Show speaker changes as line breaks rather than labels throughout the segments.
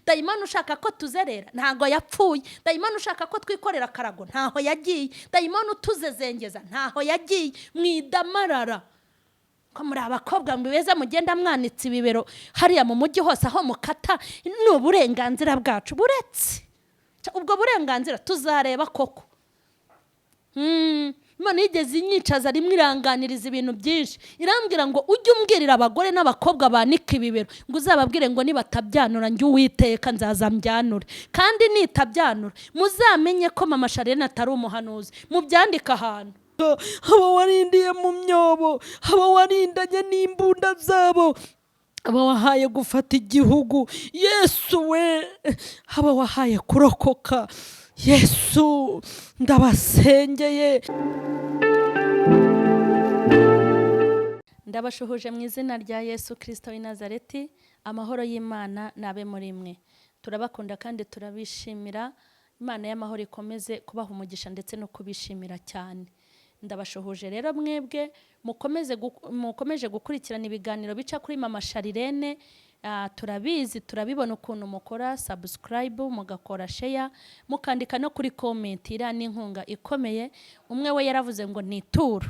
Dayimoni ushaka ko tuzerera ntago yapfuye. Dayimoni ushaka ko twikorera akarago ntaho yagiye. Dayimoni utuzezengeza ntaho yagiye. Mwidamarara ko muri abakobwa beza mugenda mwanitse ibibero hariya mu mujyi hose aho mukata, ni uburenganzira bwacu. Buretse ubwo burenganzira tuzareba koko. Imana yigeze inyicaza rimwe iranganiriza ibintu byinshi, irambwira ngo ujye umbwirira abagore n'abakobwa banika ibibero, ngo uzababwire ngo nibatabyanura njye Uwiteka nzaza mbyanure, kandi nitabyanura muzamenye ko mama Charlene atari umuhanuzi, mubyandike ahantu.
Abo warindiye mu myobo, abo warindanye n'imbunda zabo, abo wahaye gufata igihugu, Yesu we, abo wahaye kurokoka, Yesu ndabasengeye.
Ndabashuhuje mu izina rya Yesu Kirisito w'i Nazareti, amahoro y'Imana nabe muri mwe. Turabakunda kandi turabishimira. Imana y'amahoro ikomeze kubaha umugisha ndetse no kubishimira cyane. Ndabashuhuje rero mwebwe mukomeje gukurikirana ibiganiro bica kuri Mama Charlene. Turabizi, turabibona ukuntu mukora subscribe, mugakora share, mukandika no kuri comment. Iriya ni inkunga ikomeye. Umwe we yaravuze ngo ni ituro,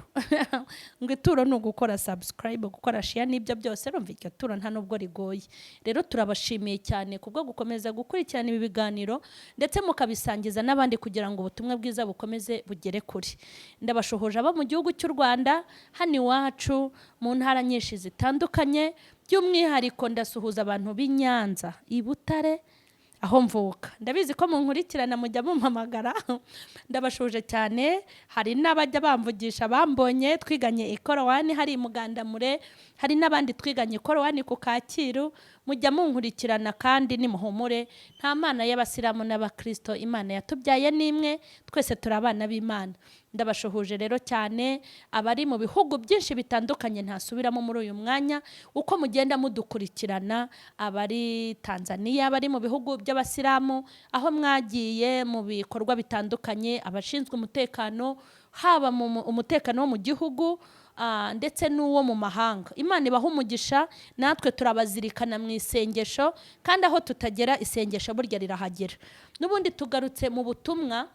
ngo ituro ni ugukora subscribe, gukora share n'ibyo byose. Urumva iryo turo nta nubwo rigoye. Rero turabashimiye cyane kubwo gukomeza gukurikirana ibi biganiro ndetse mukabisangiza n'abandi kugira ngo ubutumwa bwiza bukomeze bugere kure. Ndabashuhuje abo mu gihugu cy'u Rwanda, hano iwacu mu ntara nyinshi zitandukanye, by'umwihariko ndasuhuza abantu b'i Nyanza, i Butare aho mvuka. Ndabizi ko munkurikirana, mujya mumpamagara, ndabashuje cyane. Hari n'abajya bamvugisha bambonye twiganye ikorowani hari i Mugandamure, hari n'abandi twiganye ikorowani ku Kacyiru. Mujya munkurikirana kandi nimuhumure, nta mana y'abasilamu n'abakristo, Imana yatubyaye n'imwe, twese turi abana b'Imana. Ndabashuhuje rero cyane abari mu bihugu byinshi bitandukanye ntasubiramo muri uyu mwanya, uko mugenda mudukurikirana, abari Tanzania, abari mu bihugu by'abasilamu aho mwagiye mu bikorwa bitandukanye, abashinzwe umutekano, haba mu umutekano wo mu gihugu ndetse n'uwo mu mahanga. Imana ibaha umugisha, natwe turabazirikana mu isengesho, kandi aho tutagera isengesho burya rirahagera. N'ubundi tugarutse mu butumwa,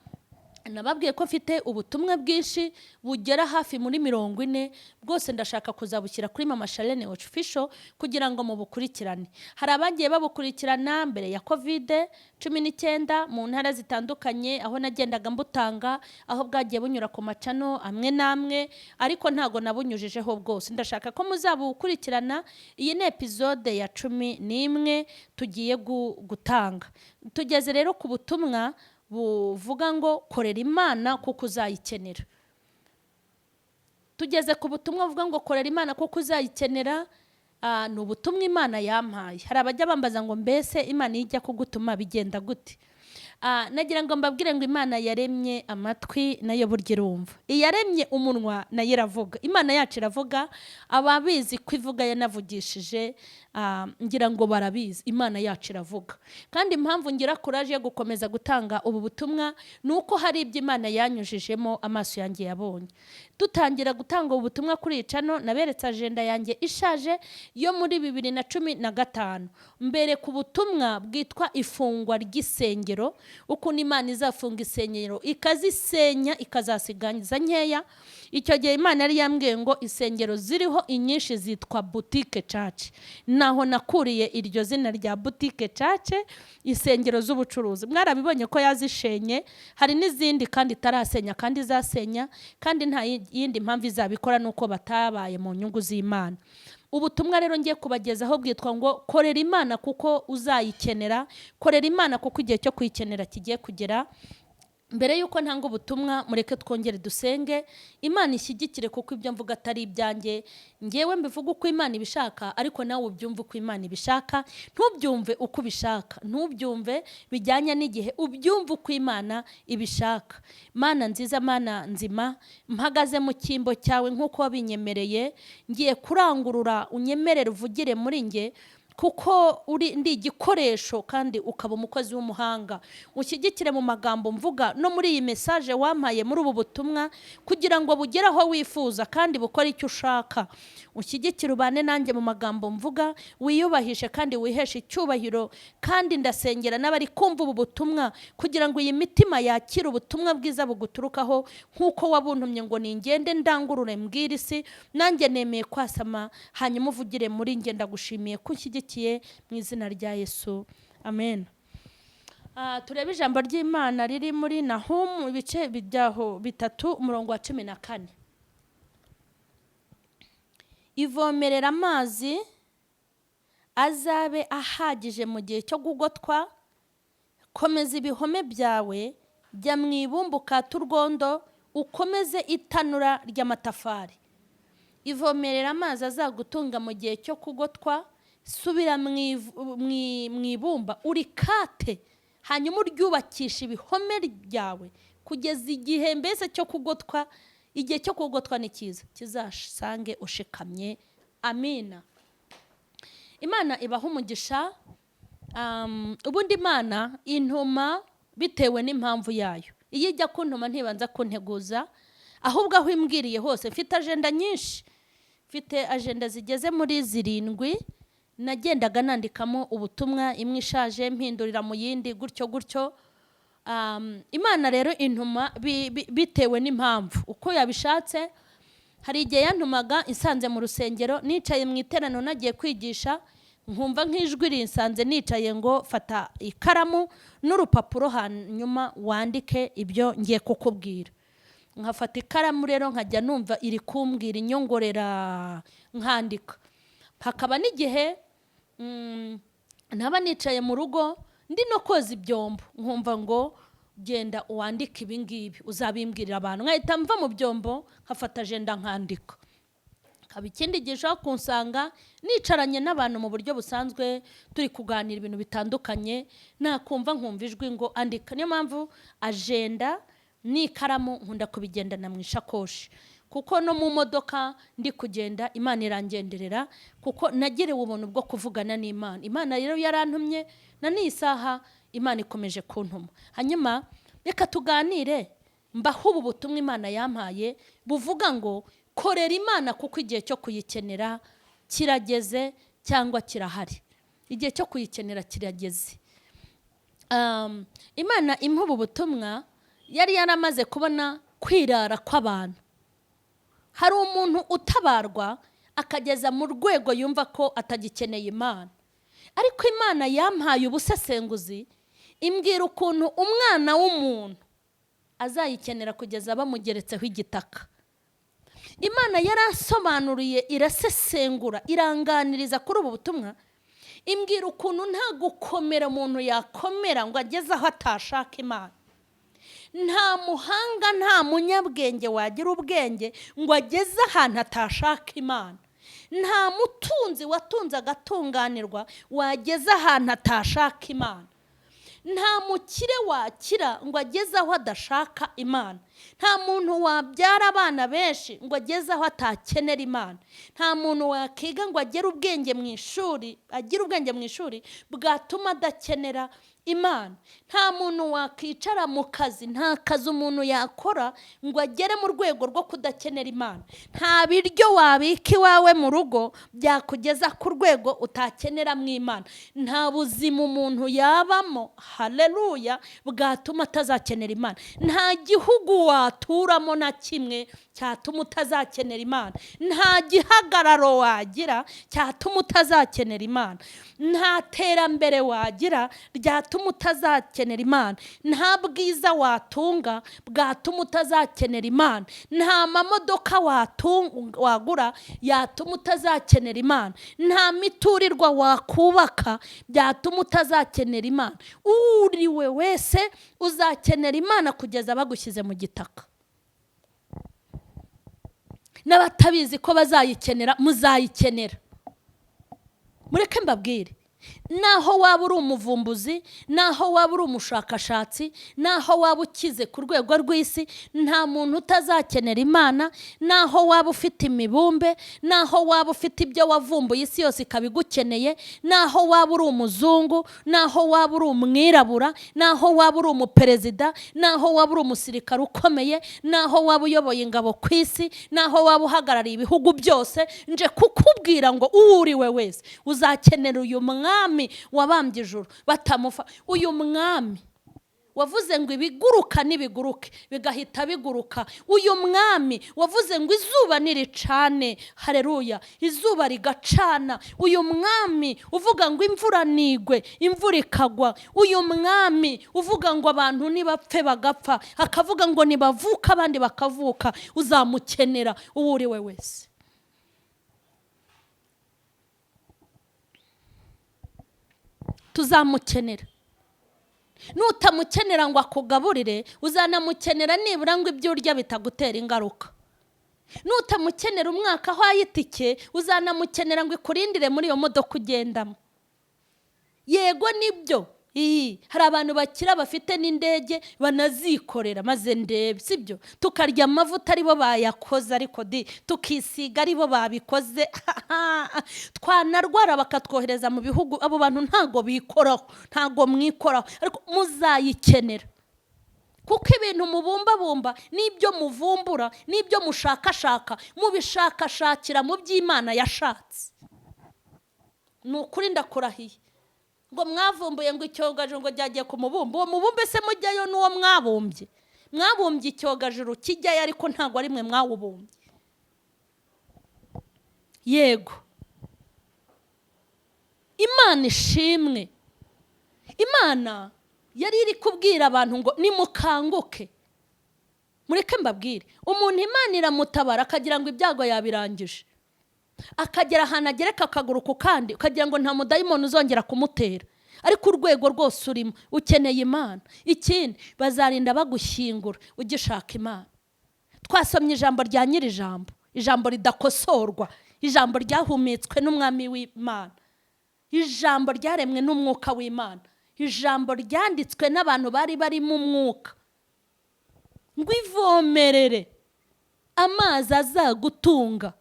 nababwiye ko mfite ubutumwa bwinshi bugera hafi muri 40, bwose ndashaka kuzabushyira kuri Mama Charlene Official kugira ngo mubukurikirane. Hari abagiye babukurikirana mbere ya COVID-19 mu ntara zitandukanye aho nagendaga mbutanga, aho bwagiye bunyura ku macano amwe n'amwe, ariko ntago nabunyujijeho bwose. Ndashaka ko muzabukurikirana. Iyi ni episode ya 11 tugiye gutanga. Tugeze rero ku butumwa buvuga ngo korera Imana kuko uzayikenera. Tugeze ku butumwa buvuga ngo korera Imana kuko uzayikenera. Ni ubutumwa Imana yampaye. Hari abajya bambaza ngo mbese Imana ijya kugutuma bigenda gute? Nagira ngo mbabwire ngo Imana yaremye amatwi nayo burya irumva, iyaremye umunwa nayo iravuga. Imana yacu iravuga, ababizi ko ivuga yanavugishije, ngira ngo barabizi. Imana yacu iravuga. Kandi impamvu ngira courage yo gukomeza gutanga ubu butumwa ni uko hari ibyo Imana yanyujijemo amaso yanjye yabonye. Dutangira gutanga ubu butumwa kuri iyi channel, naberetse agenda yanjye ishaje yo muri 2015, mbere ku butumwa bwitwa ifungwa ry'isengero, ukuntu Imana izafunga isengero ikazisenya ikazasigaza nkeya. Icyo gihe Imana yari yambwiye ngo isengero ziriho inyinshi zitwa boutique church, naho nakuriye iryo zina rya boutique church, isengero z'ubucuruzi. Mwarabibonye ko yazishenye, hari n'izindi kandi itarasenya kandi izasenya, kandi nta yindi mpamvu izabikora nuko batabaye mu nyungu z'Imana. Ubutumwa rero ngiye kubagezaho bwitwa ngo korera Imana kuko uzayikenera, korera Imana kuko igihe cyo kuyikenera kigiye kugera. Mbere y'uko ntanga ubutumwa, mureke twongere dusenge Imana ishyigikire, kuko ibyo mvuga atari ibyanjye. Ngewe mbivuga uko Imana ibishaka, ariko nawe ubyumve uko Imana ibishaka. Ntubyumve uko ubishaka, ntubyumve bijyanye n'igihe, ubyumve uko Imana ibishaka. Mana nziza, Mana nzima, mpagaze mu cyimbo cyawe nk'uko wabinyemereye, ngiye kurangurura, unyemerere uvugire muri nge. Kuko uri ndi igikoresho kandi ukaba umukozi w'umuhanga. Ushyigikire mu magambo mvuga no muri iyi message wampaye muri ubu butumwa, kugira ngo bugere aho wifuza kandi bukore icyo ushaka. Ushyigikire, ubane nanjye mu magambo mvuga, wiyubahishe kandi wiheshe icyubahiro. Kandi ndasengera n'abari kumva ubu butumwa kugira ngo iyi mitima yakire ubutumwa bwiza buguturukaho, nk'uko wabuntumye ngo ningende ndangurure mbwire isi. Nanjye nemeye kwasama, hanyuma uvugire muri njye. Ndagushimiye ko unshyigikiye, mu izina rya Yesu, amen. Turebe ijambo ry'Imana riri muri Nahumu, ibice byaho 3, umurongo wa 14. Ivomerera amazi azabe ahagije mu gihe cyo gugotwa. Komeza ibihome byawe, jya mu ibumba ukate urwondo, ukomeze itanura ry'amatafari. Ivomerera amazi azagutunga mu gihe cyo kugotwa. Subira mu ibumba urikate, hanyuma uryubakishe ibihome byawe kugeza igihe mbese cyo kugotwa. Igihe cyo kugotwa ni cyiza, kizasange ushikamye. Amina. Imana ibaha umugisha. Ubundi Imana intuma bitewe n'impamvu yayo. Iyo ijya kuntuma ntibanza kunteguza, ahubwo aho imbwiriye hose. Mfite agenda nyinshi, mfite agenda zigeze muri 7 nagendaga nandikamo ubutumwa, imwe ishaje mpindurira mu yindi, gutyo gutyo. Imana rero intuma bitewe n'impamvu uko yabishatse. Hari igihe yantumaga insanze mu rusengero, nicaye mu iteraniro, nagiye kwigisha, nkumva nk'ijwi rinsanze nicaye ngo: "Fata ikaramu n'urupapuro, hanyuma wandike ibyo ngiye kukubwira." Nkafata ikaramu rero, nkajya numva iri kumbwira, inyongorera, nkandika. Hakaba n'igihe naba nicaye mu rugo ndi no koza ibyombo, nkumva ngo: "Genda wandike ibi ngibi, uzabimbwirira abantu." Nkahita mva mu byombo, nkafata agenda, nkandika. Hakaba ikindi gihe ushobora kunsanga nicaranye n'abantu mu buryo busanzwe, turi kuganira ibintu bitandukanye, nakumva nkumva ijwi ngo: "Andika." Niyo mpamvu agenda n'ikaramu nkunda kubigendana mu ishakoshi, kuko no mu modoka ndi kugenda Imana irangenderera, kuko nagiriwe ubuntu bwo kuvugana n'Imana. Imana rero yarantumye, na n'iyi saha Imana ikomeje kuntuma. Hanyuma reka tuganire, mbaho ubu butumwa Imana yampaye buvuga ngo: korera Imana kuko igihe cyo kuyikenera kirageze cyangwa kirahari. Igihe cyo kuyikenera kirageze. Imana impa ubu butumwa yari yaramaze kubona kwirara kw'abantu. Hari umuntu utabarwa akageza mu rwego yumva ko atagikeneye Imana, ariko Imana yampaye ubusesenguzi, imbwira ukuntu umwana w'umuntu azayikenera kugeza bamugeretseho igitaka. Imana yaransobanuriye, irasesengura, iranganiriza kuri ubu butumwa, imbwira ukuntu nta gukomera umuntu yakomera ngo ageze aho atashaka Imana. Nta muhanga, nta munyabwenge wagira ubwenge ngo ageze ahantu atashaka Imana. Nta mutunzi watunze agatunganirwa wageze ahantu atashaka Imana. Nta mukire wakira ngo ageze aho adashaka Imana. Nta muntu wabyara abana benshi ngo ageze aho atakenera Imana. Nta muntu wakiga ngo agere ubwenge mu ishuri, agire ubwenge mu ishuri bwatuma adakenera Imana. Nta muntu wakwicara mu kazi, nta kazi umuntu yakora ngo agere mu rwego rwo kudakenera Imana. Nta biryo wabika iwawe mu rugo byakugeza ku rwego utakenera mu Imana. Nta buzima umuntu yabamo, haleluya, bwatuma atazakenera Imana. Nta gihugu waturamo na kimwe cyatuma utazakenera Imana. Nta gihagararo wagira cyatuma utazakenera Imana. Nta terambere wagira ryatuma utazakenera Imana. Nta bwiza watunga bwatuma utazakenera Imana. Nta mamodoka wagura yatuma utazakenera Imana. Nta miturirwa wakubaka byatuma utazakenera Imana. Uriwe wese uzakenera Imana kugeza bagushyize mu gitaka. N'abatabizi ko bazayikenera, muzayikenera. Mureke mbabwire. Naho waba uri umuvumbuzi, naho waba uri umushakashatsi, naho waba ukize ku rwego rw'isi, nta muntu utazakenera Imana. Naho waba ufite imibumbe, naho waba ufite ibyo wavumbuye isi yose ikaba igukeneye, naho waba uri umuzungu, naho waba uri umwirabura, naho waba uri umuperezida, naho waba uri umusirikare ukomeye, naho waba uyoboye ingabo ku isi, naho waba uhagarariye ibihugu byose, nje kukubwira ngo uwo uri we wese uzakenera uyu mwami wabambye ijuru batamufa. Uyu mwami wavuze ngo ibiguruka nibiguruke bigahita biguruka. Uyu mwami wavuze ngo izuba niricane, haleluya, izuba rigacana. Uyu mwami uvuga ngo imvura nigwe, imvura ikagwa. Uyu mwami uvuga ngo abantu nibapfe bagapfa, akavuga ngo nibavuka abandi bakavuka. Uzamukenera uwo uri we wese. Tuzamukenera. Nutamukenera ngo akugaburire, uzanamukenera nibura ngo ibyo urya bitagutera ingaruka. Nutamukenera umwaka aho ayitike, uzanamukenera ngo ikurindire muri iyo modoka ugendamo. Yego nibyo, hari abantu bakira bafite n'indege banazikorera, maze ndebe, sibyo? Tukarya amavuta aribo bayakoze, ariko di tukisiga aribo babikoze. Twanarwara bakatwohereza mu bihugu. Abo bantu ntago bikoraho, ntago mwikoraho, ariko muzayikenera. Kuko ibintu mubumbabumba n'ibyo muvumbura n'ibyo mushakashaka, mubishakashakira mu by'Imana yashatse. Ni ukuri ndakurahiye. Ngo mwavumbuye ngo icyogajuru ngo ryagiye ku mubumbe, uwo mubumbe se mujyayo n'uwo mwabumbye? Mwabumbye icyogajuru kijyayo, ariko ntabwo ari mwe mwawubumbye. Yego, Imana ishimwe. Imana yari iri kubwira abantu ngo nimukanguke. Mureke mbabwire, umuntu Imana iramutabara akagira ngo ibyago yabirangije, akagera ahantu agereka akaguru ku kandi, ukagira ngo nta mudayimoni uzongera kumutera. Ariko urwego rwose urimo ukeneye Imana. Ikindi, bazarinda bagushyingura ugishaka Imana. Twasomye ijambo rya nyiri ijambo, ijambo ridakosorwa, ijambo ryahumetswe n'umwami w'Imana, ijambo ryaremwe n'umwuka w'Imana, ijambo ryanditswe n'abantu bari barimo umwuka. Ngo ivomerere amazi azagutunga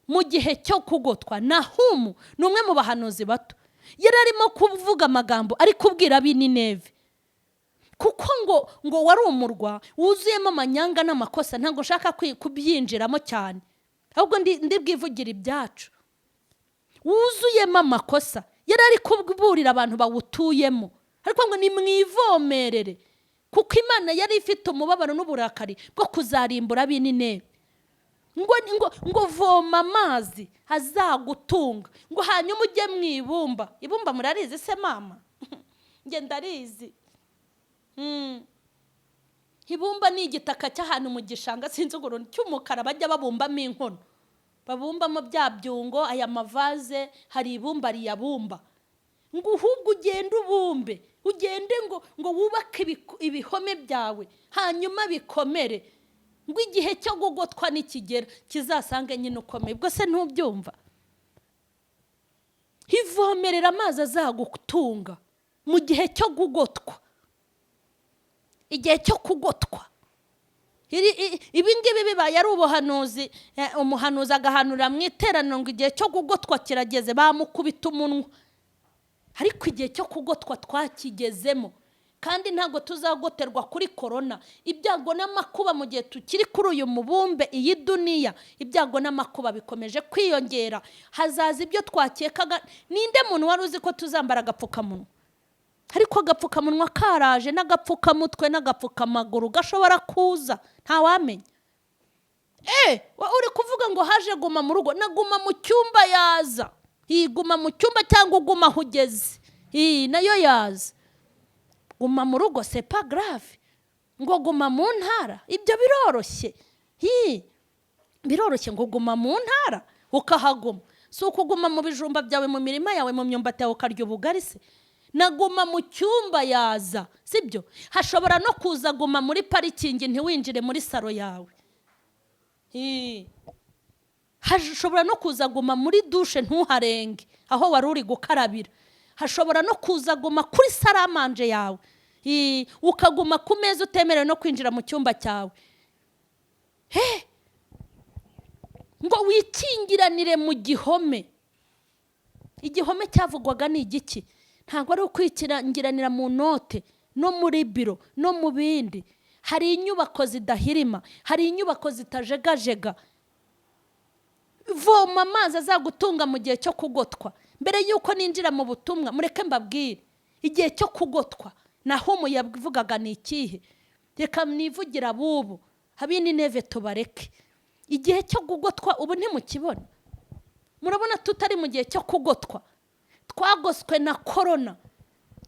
mu gihe cyo kugotwa. Nahumu ni umwe mu bahanuzi bato, yari arimo kuvuga amagambo ari kubwira ab'Inineve, kuko ngo wari umurwa wuzuyemo amanyanga n'amakosa. Ntabwo nshaka kubyinjiramo cyane, ahubwo ndi bwivugira ibyacu. Wuzuyemo amakosa, yari ari kuburira abantu bawutuyemo, ariko ngo nimwivomerere, kuko Imana yari ifite umubabaro n'uburakari bwo kuzarimbura ab'Inineve. Ngo voma amazi azagutunga, ngo hanyuma ujye mu ibumba. Ibumba murarizi se mama? Nge ndarizi. Ibumba ni igitaka cy'ahantu mu gishanga, sinzi ukuntu, cy'umukara, bajya babumbamo inkono, babumbamo bya byungo, aya mavaze, hari ibumba riyabumba. Ngo ahubwo ugende ubumbe, ugende ngo wubake ibihome byawe, hanyuma bikomere, ngo igihe cyo gugotwa nikigera kizasange nyine ukomeye. Ubwo se ntubyumva? Ivomerera amazi azagutunga mu gihe cyo gugotwa. Igihe cyo kugotwa. Ibi ngibi bibaye ari ubuhanuzi, umuhanuzi agahanura mu iteraniro ngo igihe cyo kugotwa kirageze, bamukubita umunwa. Ariko igihe cyo kugotwa twakigezemo, kandi ntabwo tuzagoterwa kuri korona. Ibyago n'amakuba mu gihe tukiri kuri uyu mubumbe, iyi duniya, ibyago n'amakuba bikomeje kwiyongera. Hazaza ibyo twakekaga. Ninde muntu wari uzi ko tuzambara agapfukamunwa? Ariko agapfukamunwa karaje, n'agapfukamutwe n'agapfukamaguru gashobora kuza, ntawamenya. Uri kuvuga ngo haje guma mu rugo, naguma mu cyumba yaza. Guma mu cyumba cyangwa uguma aho ugeze, nayo yaza. Guma mu rugo c'est pas grave, ngo guma mu ntara ibyo biroroshye. Biroroshye ngo guma mu ntara ukahaguma. Si ukuguma mu bijumba byawe, mu mirima yawe, mu myumbati yawe ukarya ubugari se? Naguma mu cyumba yaza, sibyo? Hashobora no kuza guma muri parikingi ntiwinjire muri saro yawe. Hashobora no kuza guma muri dushe ntuharenge aho wari uri gukarabira. Hashobora no kuzaguma kuri salle à manger yawe, ukaguma ku meza utemerewe no kwinjira mu cyumba cyawe. He ngo wikingiranire mu gihome. Igihome cyavugwaga ni igiki? Ntabwo ari ukwikirangiranira mu note no muri biro no mu bindi. Hari inyubako zidahirima, hari inyubako zitajegajega. Voma amazi azagutunga mu gihe cyo kugotwa. Mbere y'uko ninjira mu butumwa, mureke mbabwire igihe cyo kugotwa naho yavugaga ni ikihe. Reka nivugira abubu, ab'Inineve tubareke. Igihe cyo kugotwa ubu ntimukibona? Murabona tutari mu gihe cyo kugotwa? Twagoswe na korona,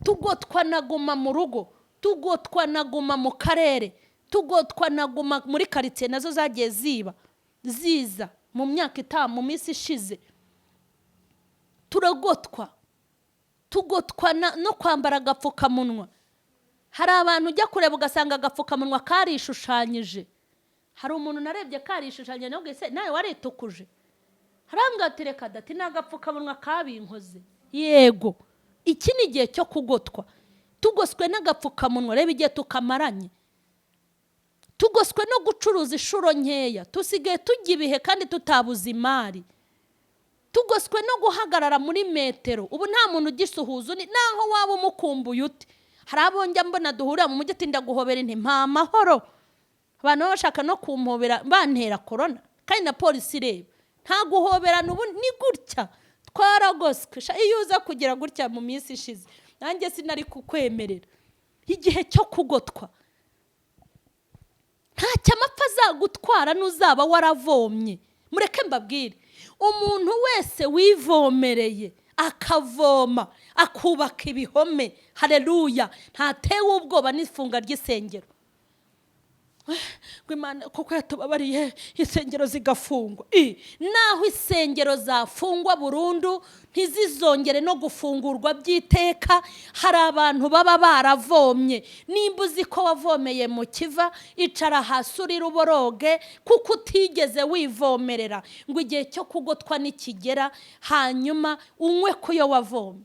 tugotwa na guma mu rugo, tugotwa na guma mu karere, tugotwa na guma muri karitsiye, nazo zagiye ziba ziza mu myaka itanu, mu minsi ishize. Turagotwa, tugotwa no kwambara agapfukamunwa. Hari abantu ujya kureba ugasanga agapfukamunwa karishushanyije. Hari umuntu narebye karishushanyije, nawe se nawe waritukuje? Harambwira ati: "Reka dati, ni agapfukamunwa kabinkoze." Yego, iki ni igihe cyo kugotwa. Tugoswe n'agapfukamunwa, reba igihe tukamaranye. Tugoswe no gucuruza inshuro nkeya, tusigaye tujya ibihe kandi tutabuze imari. Tugoswe no guhagarara muri metero. Ubu nta muntu ugisuhuza undi, naho waba umukumbuye ute. Hari abo njya mbona duhurira mu mujyi, ati: "Ndaguhobera." Nti: "Mpa amahoro." Abantu baba bashaka no kumpobera bantera korona, kandi na polisi ireba. Nta guhoberana ubu, ni gutya. Twaragoswe. Iyo uza kugira gutya mu minsi ishize, nanjye sinari kukwemerera. Igihe cyo kugotwa, ntacyo amapfa azagutwara n'uzaba waravomye. Mureke mbabwire, umuntu wese wivomereye, akavoma, akubaka ibihome, hareruya, ntatewe ubwoba n'ifunga ry'isengero. Ngo Imana kuko yatubabariye insengero zigafungwa. Naho insengero zafungwa burundu, ntizizongere no gufungurwa by'iteka, hari abantu baba baravomye. Nimba uzi ko wavomeye mu kiva, icara hasi urire uboroge, kuko utigeze wivomerera ngo igihe cyo kugotwa nikigera, hanyuma unywe ku yo wavomye.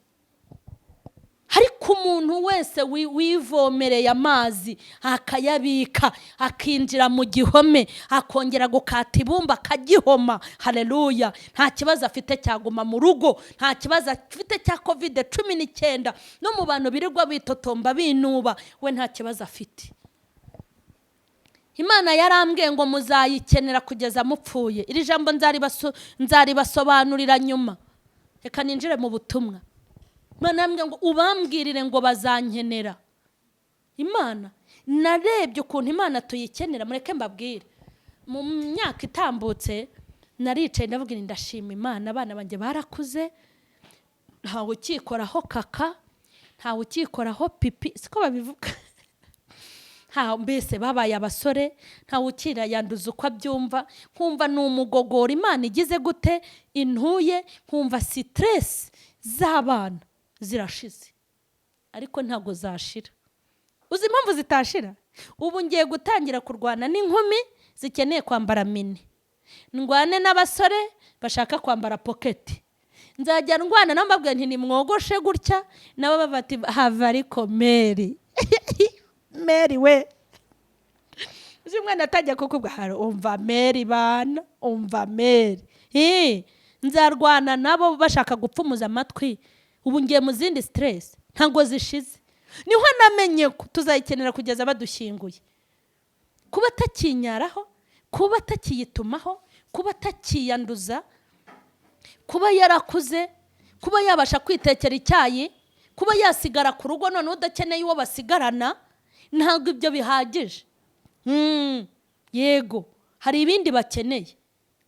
Ariko umuntu wese wivomereye amazi, akayabika, akinjira mu gihome, akongera gukata ibumba akagihoma, hareruya, nta kibazo afite cyaguma mu rugo, nta kibazo afite cya COVID-19. No mu bantu birirwa bitotomba binuba, we nta kibazo afite. Imana yarambwiye ngo muzayikenera kugeza mupfuye. Iri jambo nzaribasobanurira nyuma. Reka ninjire mu butumwa. Imana yarambwiye ngo ubambwirire ngo bazankenera. Imana, narebye ukuntu Imana tuyikenera. Mureke mbabwire, mu myaka itambutse naricaye ndavuga nti: "Ndashima Imana, abana banjye barakuze, ntawe ukikoraho kaka, ntawe ukikoraho pipi," siko babivuga? Nta mbese babaye abasore, ntawe ukirayanduza uko abyumva. Nkumva ni umugogoro Imana igize gute intuye, nkumva stress z'abana zirashize. Ariko ntabwo zashira. Uzi impamvu zitashira? Ubu ngiye gutangira kurwana n'inkumi zikeneye kwambara mini, ndwane n'abasore bashaka kwambara poketi. Nzajya ndwana nabo, mbabwira nti: "Nimwogoshe gutya." Nabo bati: "Have." Ariko meri meri we, uzi umwana atangiye kukubwira hari: "Umva meri bana, umva meri." Nzarwana nabo bashaka gupfumuza amatwi. Ubu ngiye mu zindi stress, ntabwo zishize. Niho namenye ko tuzayikenera kugeza badushyinguye. Kuba atakinyaraho, kuba atakiyitumaho, kuba atakiyanduza, kuba yarakuze, kuba yabasha kwitekera icyayi, kuba yasigara ku rugo noneho udakeneye uwo basigarana, ntabwo ibyo bihagije. Yego, hari ibindi bakeneye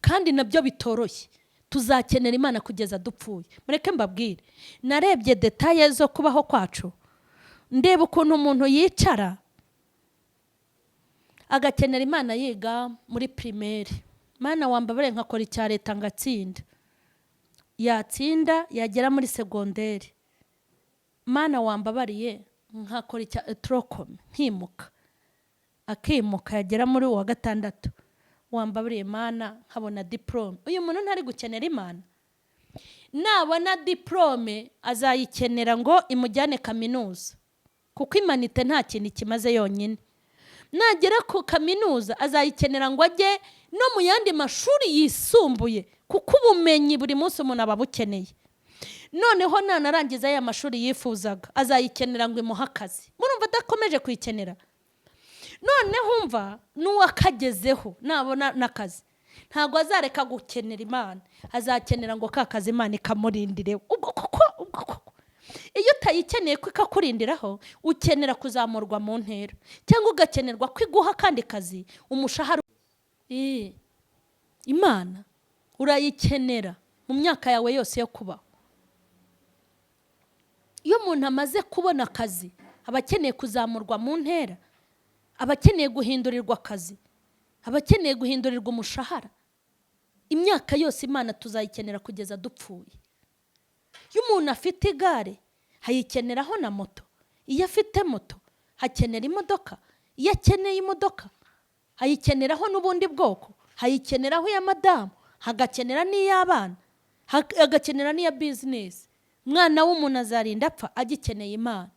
kandi nabyo bitoroshye. Tuzakenera Imana kugeza dupfuye. Mureke mbabwire, narebye détails zo kubaho kwacu, ndeba ukuntu umuntu yicara agakenera Imana yiga muri primaire: "Mana, wambabare nkakora icya leta ngatsinda." Yatsinda, yagera muri segonderi: "Mana, wambabariye nkakora icya tronc commun nkimuka." Akimuka, yagera muri uwa gatandatu: "Wambabariye Mana nkabona diporome." Uyu muntu ntari gukenera Imana? Nabona diporome azayikenera ngo imujyane kaminuza, kuko imanite nta kintu ikimaze yonyine. Nagera ku kaminuza azayikenera ngo ajye no mu yandi mashuri yisumbuye, kuko ubumenyi buri munsi umuntu aba abukeneye. Noneho nanarangiza ya mashuri yifuzaga azayikenera ngo imuhe akazi. Murumva adakomeje kuyikenera? Noneho umva, n'uwakagezeho nabona n'akazi ntabwo azareka gukenera Imana, azakenera ngo ka kazi Imana ikamurindire. Ubwo koko, ubwo koko iyo utayikeneye ko ikakurindiraho, ukenera kuzamurwa mu ntera, cyangwa ugakenerwa ko iguha akandi kazi, umushahara. Imana urayikenera mu myaka yawe yose yo kubaho. Iyo umuntu amaze kubona akazi aba akeneye kuzamurwa mu ntera, aba akeneye guhindurirwa akazi, aba akeneye guhindurirwa umushahara. Imyaka yose Imana tuzayikenera kugeza dupfuye. Iyo umuntu afite igare ayikeneraho na moto, iyo afite moto akenera imodoka, iyo akeneye imodoka ayikeneraho n'ubundi bwoko, ayikeneraho iya madamu, hagakenera n'iy'abana, agakenera n'iya bizinesi. Umwana w'umuntu azarinda apfa agikeneye Imana,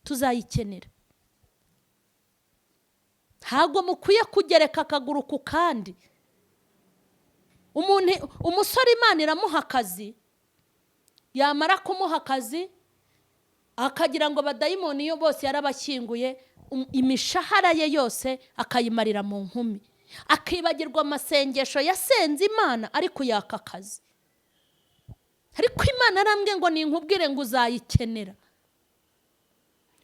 tuzayikenera. Ntabwo mukwiye kugereka akaguru ku kandi. Umusore Imana iramuha akazi, yamara kumuha akazi akagira ngo abadayimoni yo bose yarabashyinguye, imishahara ye yose akayimarira mu nkumi, akibagirwa amasengesho yasenze Imana ariko yaka akazi. Ariko Imana arambwiye ngo ninkubwire ngo uzayikenera.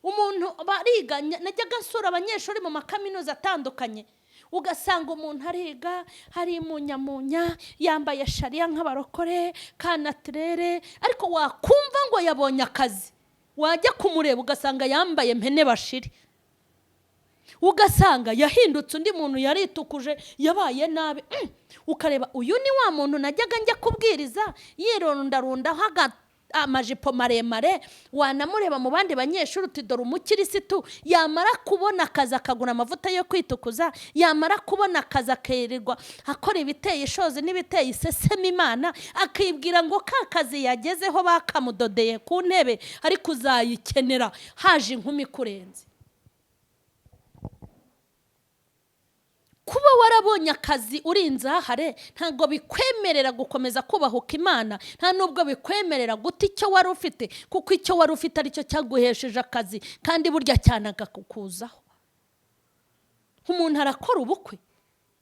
Umuntu bariga, najyaga nsura abanyeshuri mu makaminuza atandukanye, ugasanga umuntu ariga ari munyamunya, yambaye shariya nk'abarokore kanatirere, ariko wakumva ngo yabonye akazi, wajya kumureba ugasanga yambaye mpene bashire, ugasanga yahindutse undi muntu, yaritukuje, yabaye nabi. Ukareba uyu ni wa muntu najyaga njya kubwiriza yirondarundaho amajipo maremare, wanamureba mu bandi banyeshuri uti dore umukirisitu. Yamara kubona akazi akagura amavuta yo kwitukuza, yamara kubona akazi akirirwa akora ibiteye ishozi n'ibiteye iseseme Imana, akibwira ngo ka kazi yagezeho bakamudodeye ku ntebe, ariko uzayikenera haje inkumi ikurenze. Kuba warabonye akazi uri inzahare ntabwo bikwemerera gukomeza kubahuka Imana, nta nubwo bikwemerera guta icyo wari ufite, kuko icyo wari ufite aricyo cyaguhesheje akazi, kandi burya cyanagakukuzaho. Umuntu arakora ubukwe,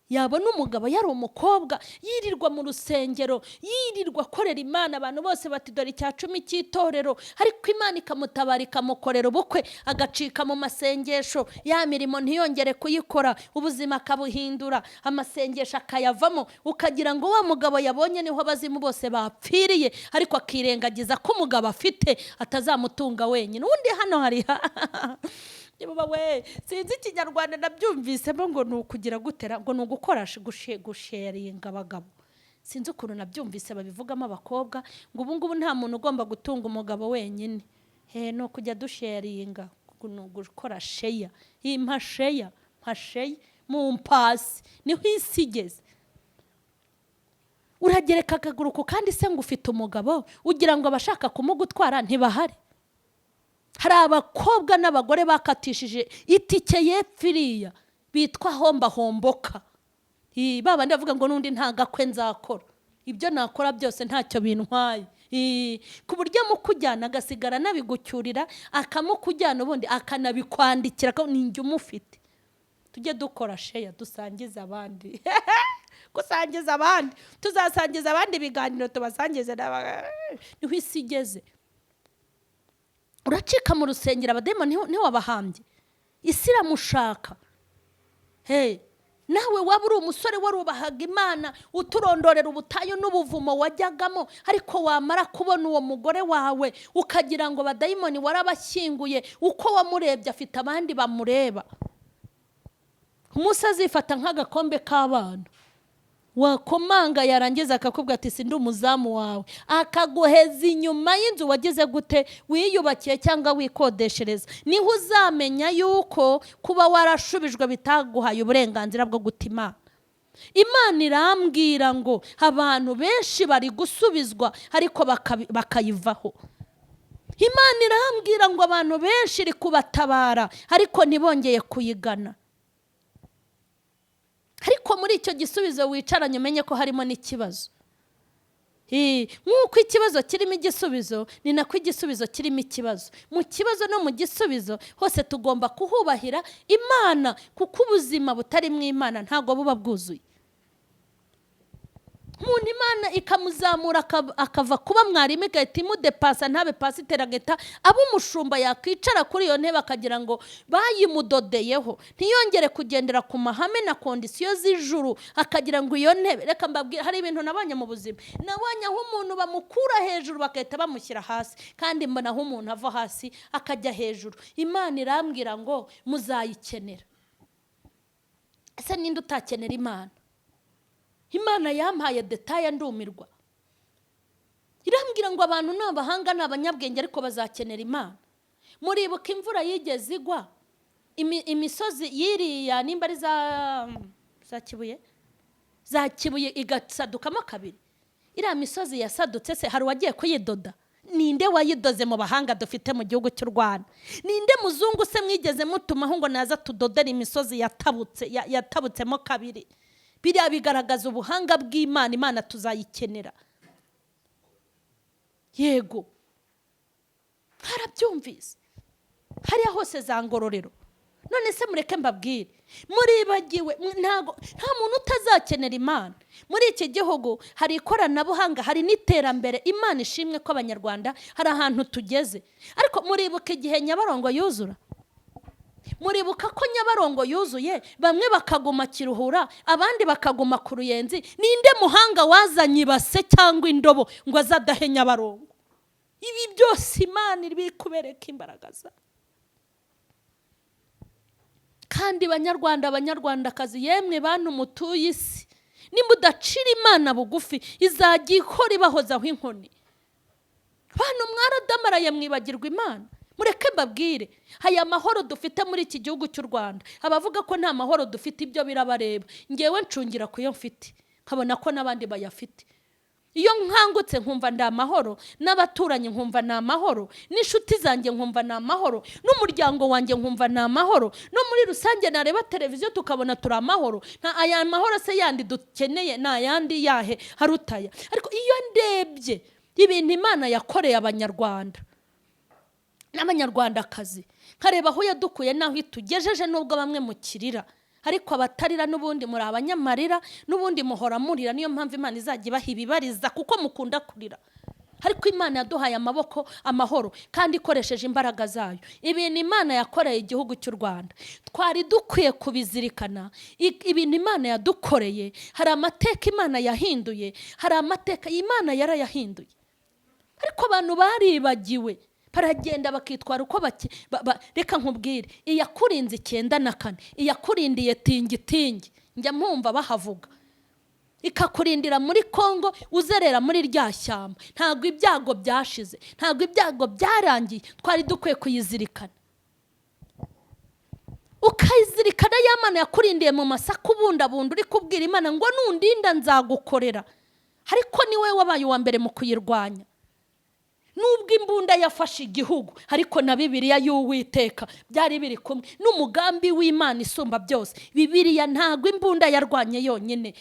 yabona umugabo yari umukobwa, yirirwa mu rusengero, yirirwa akorera Imana, abantu bose bati dore icya 10 cy'itorero, ariko Imana ikamutabara ikamukorera ubukwe, agacika mu masengesho, ya mirimo ntiyongere kuyikora, ubuzima akabuhindura, amasengesho akayavamo, ukagira ngo wa mugabo yabonye niho abazimu bose bapfiriye, ariko akirengagiza ko umugabo afite atazamutunga wenyine. Undi hano hari niba we sinzi ikinyarwanda nabyumvisemo ngo ni ukugira gutera, ngo ni ugukora gusharinga abagabo, sinzi ukuntu nabyumvise babivugamo abakobwa, ngo ubu ngubu nta muntu ugomba gutunga umugabo wenyine, ni ukujya dusharinga, ni ugukora sheya, impa sheya, mpa sheya, mu mpasi niho isi igeze. Uragereka akaguru ku kandi se ngo ufite umugabo, ugira ngo abashaka kumugutwara ntibahari. Hari abakobwa n'abagore bakatishije itike y'epfiriya bitwa homba homboka. Babandi bavuga ngo n'undi nta gakwe nzakora, ibyo nakora byose ntacyo bintwaye. Ku buryo amukujyana agasigara anabigucyurira, akamukujyana ubundi akanabikwandikira ko ni njye umufite. Tujye dukora sheya, dusangize abandi. Gusangiza abandi, tuzasangiza abandi ibiganiro, tubasangize niho isi igeze. Uracika mu rusengero abadayimoni ntiwabahambye, isi iramushaka. Nawe waba uri umusore warubahaga Imana, uturondorera ubutayu n'ubuvumo wajyagamo, ariko wamara kubona uwo mugore wawe ukagira ngo abadayimoni warabashyinguye, uko wamurebye afite abandi bamureba. Umunsi azifata nk'agakombe k'abana, wakomanga yarangiza akakubwira ati sindi umuzamu wawe, akaguheza inyuma y'inzu wagize gute, wiyubakiye cyangwa wikodeshereza. Niho uzamenya yuko kuba warashubijwe bitaguhaye uburenganzira bwo guta Imana. Imana irambwira ngo abantu benshi bari gusubizwa ariko bakayivaho. Imana irambwira ngo abantu benshi iri kubatabara ariko ntibongeye kuyigana. Ariko muri icyo gisubizo wicaranye umenye ko harimo n'ikibazo. Nk'uko ikibazo kirimo igisubizo, ni nako igisubizo kirimo ikibazo. Mu kibazo no mu gisubizo hose tugomba kuhubahira Imana, kuko ubuzima butari mu Imana ntabwo buba bwuzuye. Umuntu Imana ikamuzamura akava kuba mwarimu igahita imudepasa, ntabe pasiteri, agahita aba umushumba, yakwicara kuri iyo ntebe akagira ngo bayimudodeyeho, ntiyongere kugendera ku mahame na kondisiyo z'ijuru, akagira ngo iyo ntebe. Reka mbabwire, hari ibintu nabonye mu buzima. Nabonye aho umuntu bamukura hejuru bagahita bamushyira hasi, kandi mbona aho umuntu ava hasi akajya hejuru. Imana irambwira ngo muzayikenera. Ese ninde utakenera Imana? Imana yampaye détails ndumirwa. Irambwira ngo abantu ni abahanga, ni abanyabwenge, ariko bazakenera Imana. Muribuka imvura yigeze igwa, imisozi yiriya, nimba ari za Kibuye, za Kibuye, igasadukamo kabiri. Iriya misozi yasadutse se hari uwagiye kuyidoda? Ninde wayidoze mu bahanga dufite mu gihugu cy'u Rwanda? Ninde muzungu se mwigeze mutumaho ngo naza tudodere imisozi yatabutse, yatabutsemo kabiri? Biriya bigaragaza ubuhanga bw'Imana. Imana tuzayikenera. Yego, harabyumvise hariya hose za Ngororero. None se mureke mbabwire, muribagiwe, ntago nta muntu utazakenera Imana. Muri iki gihugu hari ikoranabuhanga, hari n'iterambere. Imana ishimwe ko Abanyarwanda hari ahantu tugeze. Ariko muribuka igihe Nyabarongo yuzura? Muribuka ko Nyabarongo yuzuye, bamwe bakaguma Kiruhura, abandi bakaguma ku Ruyenzi? Ninde muhanga wazanye ibase cyangwa indobo ngo azadahe Nyabarongo? Ibi byose Imana iri kubereka imbaraga zayo. Kandi Banyarwanda, Abanyarwandakazi, yemwe bantu mutuye isi, nimudacira Imana bugufi, izajya ikora ibahozaho inkoni. Bantu mwaradamaraye, mwibagirwa Imana. Mureke mbabwire, aya mahoro dufite muri iki gihugu cy'u Rwanda, abavuga ko nta mahoro dufite ibyo birabareba. Ngewe ncungira ku yo mfite, nkabona ko n'abandi bayafite. Iyo nkangutse nkumva ndi amahoro, n'abaturanyi nkumva ni amahoro, n'inshuti zanjye nkumva ni amahoro, n'umuryango wanjye nkumva ni amahoro, no muri rusange nareba televiziyo tukabona turi amahoro, nta aya mahoro se yandi dukeneye ni ayandi yahe harutaya? Ariko iyo ndebye ibintu Imana yakoreye Abanyarwanda n'Abanyarwandakazi, nkareba aho yadukuye n'aho itugejeje, nubwo bamwe mukirira, ariko abatarira n'ubundi muri abanyamarira, n'ubundi muhora murira. Niyo mpamvu Imana izajya ibaha ibibariza, kuko mukunda kurira. Ariko Imana yaduhaye amaboko, amahoro, kandi ikoresheje imbaraga zayo. Ibintu Imana yakoreye igihugu cy'u Rwanda twari dukwiye kubizirikana. Ibintu Imana yadukoreye, hari amateka Imana yahinduye, hari amateka Imana yarayahinduye, ariko abantu baribagiwe, baragenda bakitwara uko bake. Reka nkubwire, iyakurinze 94, iyakurindiye Tingitingi, njya mpumva bahavuga, ikakurindira muri Kongo uzerera muri rya shyamba, ntabwo ibyago byashize, ntabwo ibyago byarangiye. Twari dukwiye kuyizirikana, ukayizirikana ya Mana yakurindiye mu masaka ubundabunda, uri kubwira Imana ngo nundinda nzagukorera, ariko niwe wabaye uwa mbere mu kuyirwanya. Nubwo imbunda yafashe igihugu, ariko na Bibiliya y'Uwiteka byari biri kumwe n'umugambi w'Imana isumba byose. Bibiliya, ntabwo imbunda yarwanye yonyine.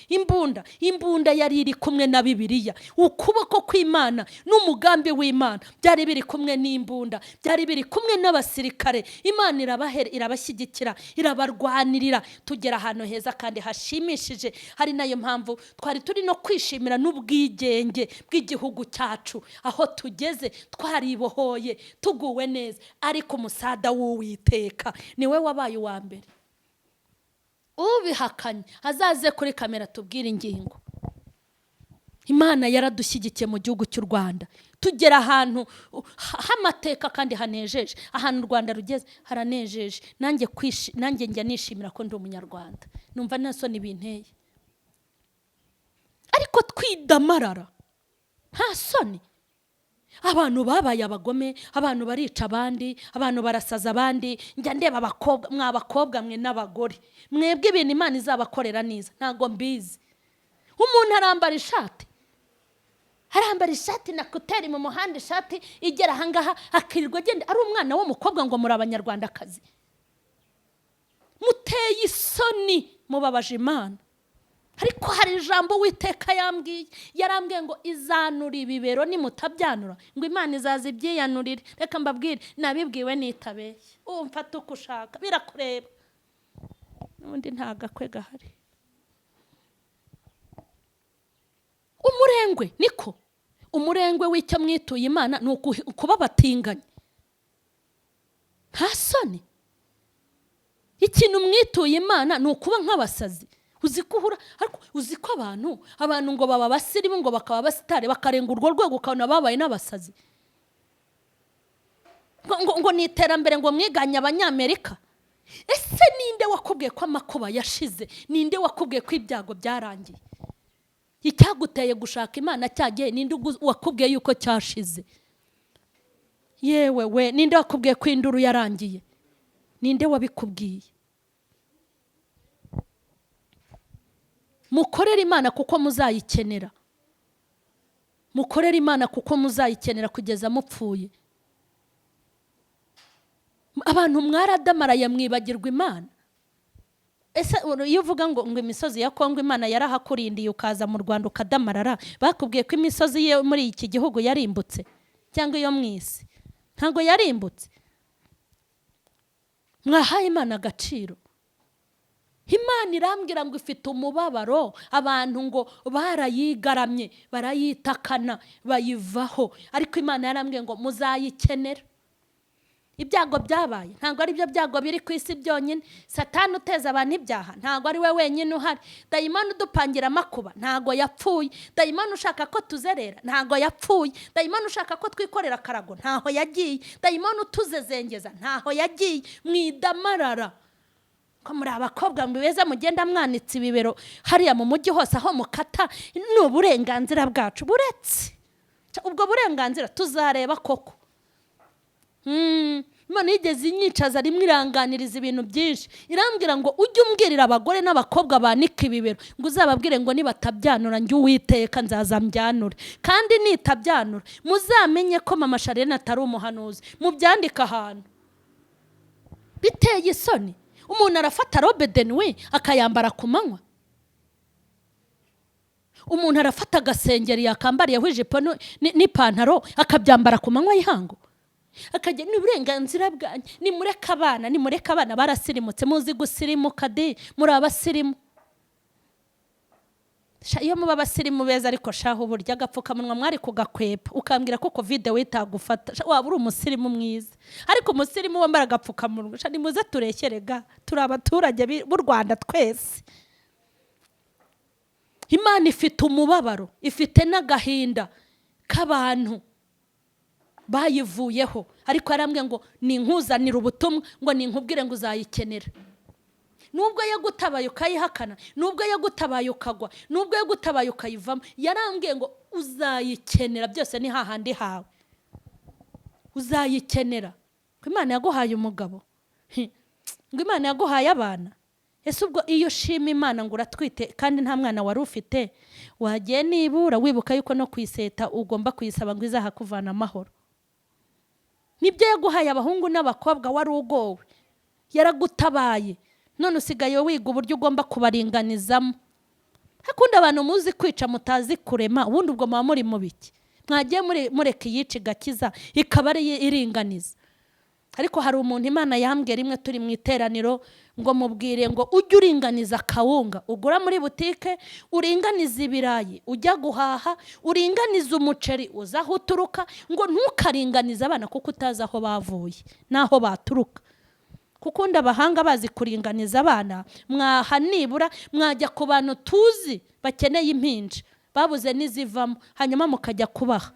Imbunda yari iri kumwe na Bibiliya. Ukuboko kw'Imana n'umugambi w'Imana byari biri kumwe n'imbunda, byari biri kumwe n'abasirikare. Imana irabashyigikira, irabarwanirira, tugera ahantu heza kandi hashimishije. Hari nayo mpamvu twari turi no kwishimira n'ubwigenge bw'igihugu cyacu, aho tugeze twaribohoye, tuguwe neza. Ariko umusada w'Uwiteka niwe wabaye uwa mbere. Ubihakanye azaze kuri kamera tubwire ingingo. Imana yaradushyigikiye mu gihugu cy'u Rwanda, tugera ahantu h'amateka kandi hanejeje. Ahantu u Rwanda rugeze haranejeje. Nanjye njya nishimira ko ndi Umunyarwanda, numva nta soni binteye. Ariko twidamarara, nta soni. Abantu babaye abagome, abantu barica abandi, abantu barasaza abandi. Njya ndeba abakobwa, mwa bakobwa mwe n'abagore mwebwe, ibintu Imana izabakorera neza ntabwo mbizi. Umuntu arambara ishati, arambara ishati na kuteri mu muhanda, ishati igera ahangaha, akirirwa agenda ari umwana w'umukobwa. Ngo muri Abanyarwandakazi, muteye isoni, mubabaje Imana. Ariko hari ijambo Uwiteka yambwiye, yarambwiye ngo izanura ibibero nimutabyanura, ngo Imana izaza ibyiyanurire. Reka mbabwire, nabibwiwe nitabeshye. Ubu mfata uko ushaka, birakureba, n'ubundi nta gakwe gahari. Umurengwe niko umurengwe w'icyo mwituye Imana ni ukuba batinganye, nta soni. Ikintu mwituye Imana ni ukuba nk'abasazi. Uzi ko uhura, ariko uzi ko abantu ngo baba abasirimu, ngo bakaba abasitari, bakarenga urwo rwego, ukabona babaye n'abasazi. Ngo ni iterambere, ngo mwiganye Abanyamerika. Ese ninde wakubwiye ko amakuba yashize? Ninde wakubwiye ko ibyago byarangiye? Icyaguteye gushaka Imana cyagiye, ninde wakubwiye yuko cyashize? Yewe we, ninde wakubwiye ko induru yarangiye? Ninde wabikubwiye? Mukorere Imana kuko muzayikenera, mukorere Imana kuko muzayikenera kugeza mupfuye. Abantu mwaradamaraye, mwibagirwa Imana. Ese iyo uvuga ngo imisozi ya Kongo Imana yarahakurindiye, ukaza mu Rwanda ukadamarara, bakubwiye ko imisozi yo muri iki gihugu yarimbutse cyangwa iyo mu isi? Ntabwo yarimbutse. Mwahaye Imana agaciro. Imana irambwira ngo ifite umubabaro, abantu ngo barayigaramye, barayitakana, bayivaho. Ariko Imana yarambwiye ngo muzayikenera. Ibyago byabaye ntabwo ari byo byago biri ku isi byonyine. Satani uteza abantu ibyaha ntabwo ari we wenyine uhari. Dayimoni udupangira amakuba ntabwo yapfuye. Dayimoni ushaka ko tuzerera ntabwo yapfuye. Dayimoni ushaka ko twikorera akarago ntaho yagiye. Dayimoni utuzezengeza ntaho yagiye. Mwidamarara ko muri abakobwa beza mugenda mwanitse ibibero hariya mu mujyi hose aho mukata, ni uburenganzira bwacu. Buretse ubwo burenganzira tuzareba koko. Imana yigeze inyicaza rimwe iranganiriza ibintu byinshi, irambwira ngo ujye umbwirira abagore n'abakobwa banika ibibero, ngo uzababwire ngo nibatabyanura njye Uwiteka nzaza mbyanure, kandi nitabyanura muzamenye ko Mama Charlene atari umuhanuzi, mubyandike ahantu. Biteye isoni. Umuntu arafata robe de nuit akayambara ku manywa, umuntu arafata agasengeri yakambariyeho ijipo n'ipantaro akabyambara ku manywa y'ihangu, akajya. Ni uburenganzira bwanjye. Nimureke abana, nimureke abana barasirimutse, muzi gusirimuka de, muri abasirimu. Iyo muba abasirimu beza, ariko shaho uburyo agapfukamunwa mwari kugakwepa, ukambwira ko covid witagufata, waba uri umusirimu mwiza. Ariko umusirimu wambara agapfukamunwa, nimuze turekere ga, turi abaturage b'u Rwanda twese. Imana ifite umubabaro, ifite n'agahinda k'abantu bayivuyeho. Ariko yarambwiye ngo ninkuzanire ubutumwa, ngo ninkubwire ngo uzayikenera. Nubwo yagutabaye ukayihakana, nubwo yagutabaye ukagwa, nubwo yagutabaye ukayivamo, yarambwiye ngo uzayikenera. Byose ni hahandi hawe uzayikenera. Ngo Imana yaguhaye umugabo, ngo Imana yaguhaye abana. Ese ubwo iyo ushima Imana ngo uratwite kandi nta mwana wari ufite, wagiye nibura wibuka yuko no kuyiseta ugomba kuyisaba ngo izahakuvana amahoro. Nibyo yaguhaye abahungu n'abakobwa, wari ugowe, yaragutabaye, none usigaye wiga uburyo ugomba kubaringanizamo. Hakunda abantu muzi kwica mutazi kurema, ubundi ubwo muba muri mu biki? Mwagiye mureka iyica igakiza ikaba ari iringaniza. Ariko hari umuntu Imana yambwiye rimwe turi mu iteraniro, ngo mubwire ngo ujye uringaniza akawunga ugura muri butike, uringaniza ibirayi ujya guhaha, uringaniza umuceri uza aho uturuka, ngo ntukaringanize abana kuko utazi aho bavuye n'aho baturuka. Kuko undi abahanga bazi kuringaniza abana, mwaha nibura mwajya ku bantu tuzi bakeneye impinja babuze n'izivamo, hanyuma mukajya kubaha.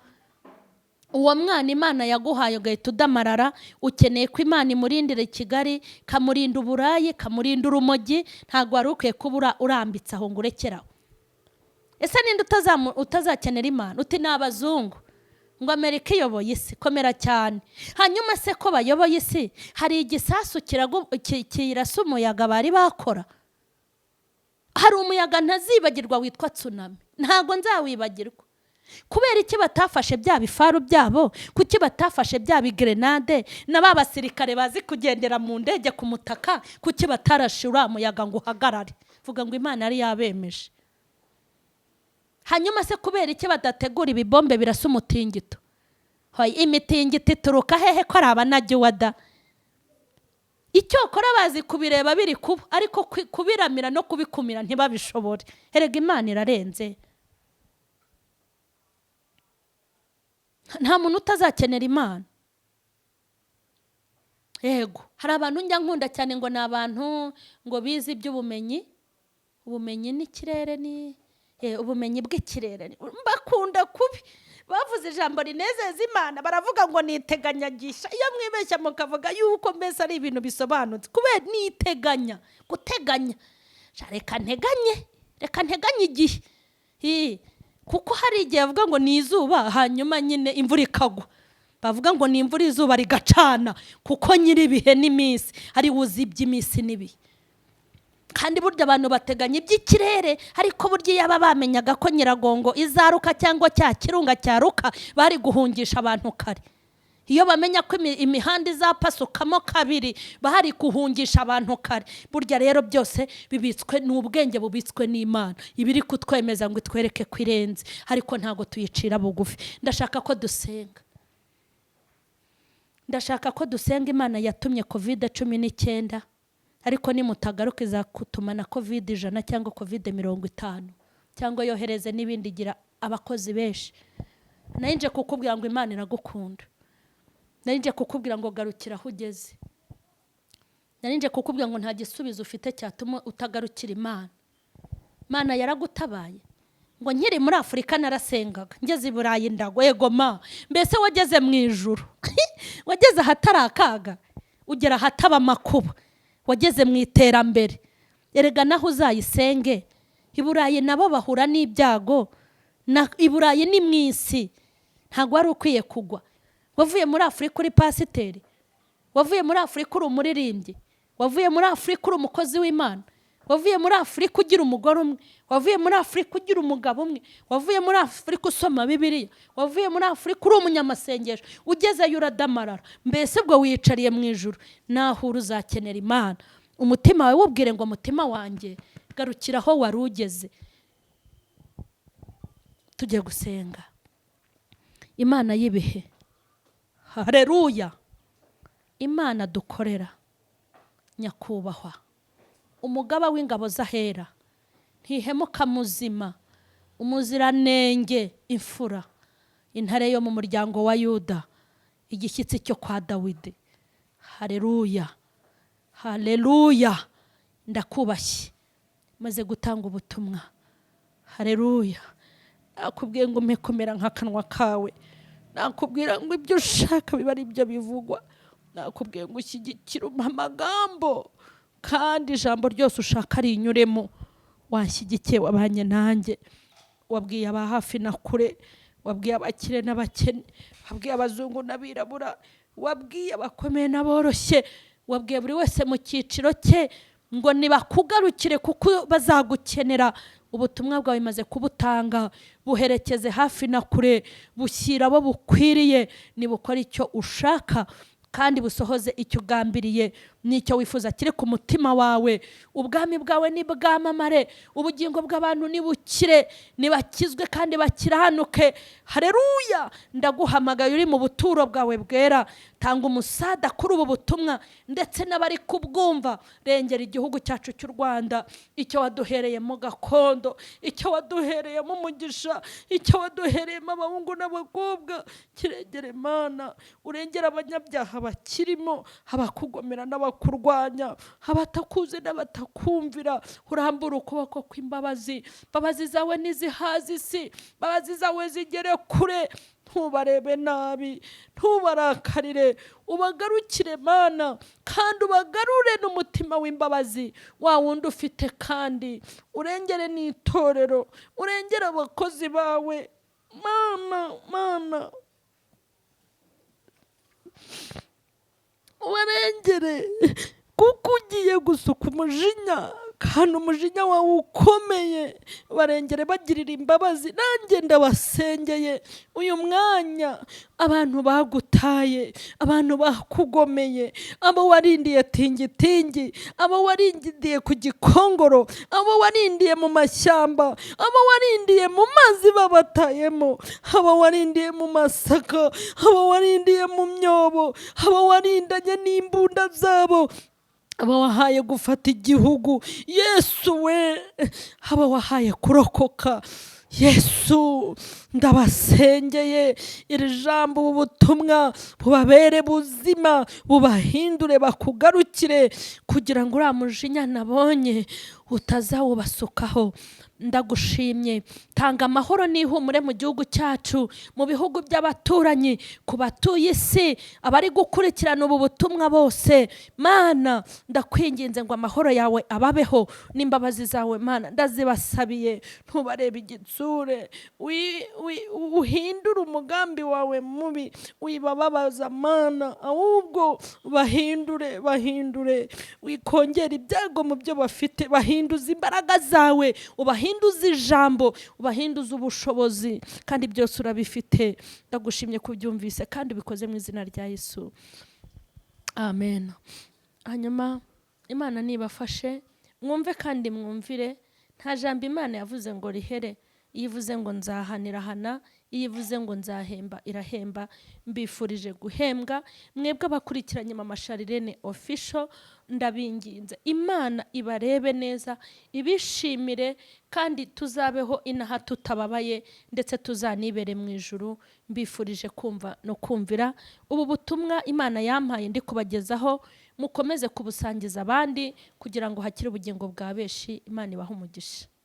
Uwo mwana Imana yaguhaye ugahita udamarara, ukeneye ko Imana imurindira i Kigali, kamurinda uburayi, kamurinda urumogi, ntabwo wari ukwiye kuba urambitse aho ngo urekeraho. Ese ninde utazakenera Imana? Uti ni abazungu. Ngo Amerika iyoboye isi, komera cyane. Hanyuma se ko bayoboye isi, hari igisasu kirasa umuyaga bari bakora? Hari umuyaga ntazibagirwa witwa tsunami, ntabwo nzawibagirwa. Kubera iki batafashe bya bifaru byabo? Kuki batafashe bya bigrenade na ba basirikare bazi kugendera mu ndege ku mutaka? Kuki batarashe uriya muyaga ngo uhagarare? Vuga ngo Imana yari yabemeje. Hanyuma se kubera iki badategura ibibombe birasa umutingito? Imitingito ituruka hehe ko ari abanajyiwada? Icyokora bazi kubireba biri kuba, ariko kubiramira no kubikumira ntibabishobore. Erega Imana irarenze. Nta muntu utazakenera Imana. Yego, hari abantu njya nkunda cyane ngo ni abantu ngo bize iby'ubumenyi, ubumenyi n'ikirere ni ubumenyi bw'ikirere, mbakunda kubi. Bavuze ijambo rinezeza Imana, baravuga ngo niteganyagisha. Iyo mwibeshya mukavuga yuko mbese ari ibintu bisobanutse, kubera niteganya, guteganya. Reka nteganye, reka nteganye igihe. Kuko hari igihe bavuga ngo ni izuba, hanyuma nyine imvura ikagwa. Bavuga ngo ni imvura, izuba rigacana, kuko nyiri ibihe n'iminsi ari wuzi iby'iminsi n'ibihe. Kandi burya abantu bateganya iby'ikirere, ariko burya iyo bamenyaga ko Nyiragongo izaruka cyangwa cya kirunga cyaruka, bari guhungisha abantu kare. Iyo bamenya ko imihanda izapasukamo kabiri, bari guhungisha abantu kare. Burya rero byose bibitswe n'ubwenge bubitswe n'Imana, ibiri kutwemeza ngo itwereke ko irenze, ariko ntago tuyicira bugufi. Ndashaka ko dusenga, ndashaka ko dusenga. Imana yatumye COVID-19, ariko nimutagaruka izakutuma na COVID-100 cyangwa COVID-50, cyangwa yohereze n'ibindi, igira abakozi benshi. Nari nje kukubwira ngo Imana iragukunda. Nari nje kukubwira ngo garukira aho ugeze. Nari nje kukubwira ngo nta gisubizo ufite cyatuma utagarukira Imana. Imana yaragutabaye. Ngo nkiri muri Afurika narasengaga, ngeze i Burayi ndagwa. Yego ma, mbese wageze mu ijuru, wageze ahatari akaga, ugera ahataba amakuba, wageze mu iterambere. Erega naho uzayisenge. I Burayi nabo bahura n'ibyago, i Burayi ni mu isi, ntabwo wari ukwiye kugwa. Wavuye muri Afurika uri pasiteri, wavuye muri Afurika uri umuririmbyi, wavuye muri Afurika uri umukozi w'Imana, wavuye muri Afurika ugira umugore umwe, wavuye muri Afurika ugira umugabo umwe, wavuye muri Afurika usoma Bibiliya, wavuye muri Afurika uri umunyamasengesho, ugezeyo uradamarara. Mbese ubwo wiyicariye mu ijuru, naho uzakenera Imana. Umutima wawe wubwire ngo mutima wanjye garukira aho wari ugeze. Tujye gusenga Imana y'ibihe. Haleluya. Imana dukorera, nyakubahwa umugaba w'ingabo z'ahera, ntihemuka, muzima, umuziranenge, imfura, intare yo mu muryango wa Yuda, igishyitsi cyo kwa Dawidi. Haleluya, haleluya. Ndakubashye, maze gutanga ubutumwa. Haleluya. Nakubwiye ngo umpe komera nk'akanwa kawe, nakubwira ngo ibyo ushaka biba ari byo bivugwa, nakubwiye ngo ushyigikire amagambo kandi ijambo ryose ushaka rinyuremo. Wanshyigikiye, wabanye nanjye, wabwiye aba hafi na kure, wabwiye abakire n'abakene, wabwiye abazungu n'abirabura, wabwiye abakomeye n'aboroshye, wabwiye buri wese mu cyiciro cye ngo nibakugarukire kuko bazagukenera. Ubutumwa bwawe maze kubutanga, buherekeze hafi na kure, bushyira abo bukwiriye, nibukora icyo ushaka kandi busohoze icyo ugambiriye n'icyo wifuza kiri ku mutima wawe. Ubwami bwawe nibwamamare, ubugingo bw'abantu nibukire, nibakizwe kandi bakiranuke. Haleluya. Ndaguhamagaye uri mu buturo bwawe bwera, tanga umusada kuri ubu butumwa ndetse n'abari kubwumva. Rengera igihugu cyacu cy'u Rwanda, icyo waduhereyemo gakondo, icyo waduhereyemo umugisha, icyo waduhereyemo abahungu n'abakobwa, kirengere Imana. Urengera abanyabyaha bakirimo, abakugomera n'abakurwanya, abatakuzi n'abatakumvira. Urambura ukuboko kw'imbabazi, imbabazi zawe ntizihaze isi, imbabazi zawe zigere kure. Ntubarebe nabi, ntubarakarire, ubagarukire Mana, kandi ubagarure n'umutima w'imbabazi wa wundi ufite, kandi urengere n'itorero, urengere abakozi bawe Mana. Mana.
Ubarengere, kuko ugiye gusuka umujinya, kandi umujinya wawe ukomeye. Barengere, bagirira imbabazi. Nanjye ndabasengeye uyu mwanya, abantu bagutaye, abantu bakugomeye, abo warindiye Tingitingi, abo warindiye ku Gikongoro, abo warindiye mu mashyamba, abo warindiye mu mazi babatayemo, abo warindiye mu masaka, abo warindiye mu myobo, abo warindanye n'imbunda zabo, abo wahaye gufata igihugu, Yesu we, abo wahaye kurokoka. Yesu, ndabasengeye, iri jambo, ubu butumwa bubabere buzima, bubahindure, bakugarukire, kugira ngo uriya mujinya nabonye utazawubasukaho. Ndagushimye. Tanga amahoro n'ihumure mu gihugu cyacu, mu bihugu by'abaturanyi, ku batuye isi, abari gukurikirana ubu butumwa bose. Mana, ndakwinginze ngo amahoro yawe ababeho n'imbabazi zawe. Mana, ndazibasabiye, ntubarebe igitsure, uhindure umugambi wawe mubi, wibababaza Mana, ahubwo bahindure, bahindure, wikongera ibyago mu byo bafite. Bahinduza imbaraga zawe, ubahinduze ijambo, ubahinduze ubushobozi, kandi byose urabifite. Ndagushimye kubyumvise kandi ubikoze mu izina rya Yesu, amen. Hanyuma Imana nibafashe mwumve kandi mwumvire. Nta jambo Imana yavuze ngo rihere. Iyo ivuze ngo nzahanira, hana. Iyo ivuze ngo nzahemba, irahemba. Mbifurije guhembwa mwebwe abakurikiranye Mama Charlene Official. Ndabinginze, Imana ibarebe neza, ibishimire, kandi tuzabeho inaha tutababaye, ndetse tuzanibere mu ijuru. Mbifurije kumva no kumvira ubu butumwa Imana yampaye ndi kubagezaho. Mukomeze kubusangiza abandi kugira ngo hakire ubugingo bwa benshi. Imana ibahe umugisha.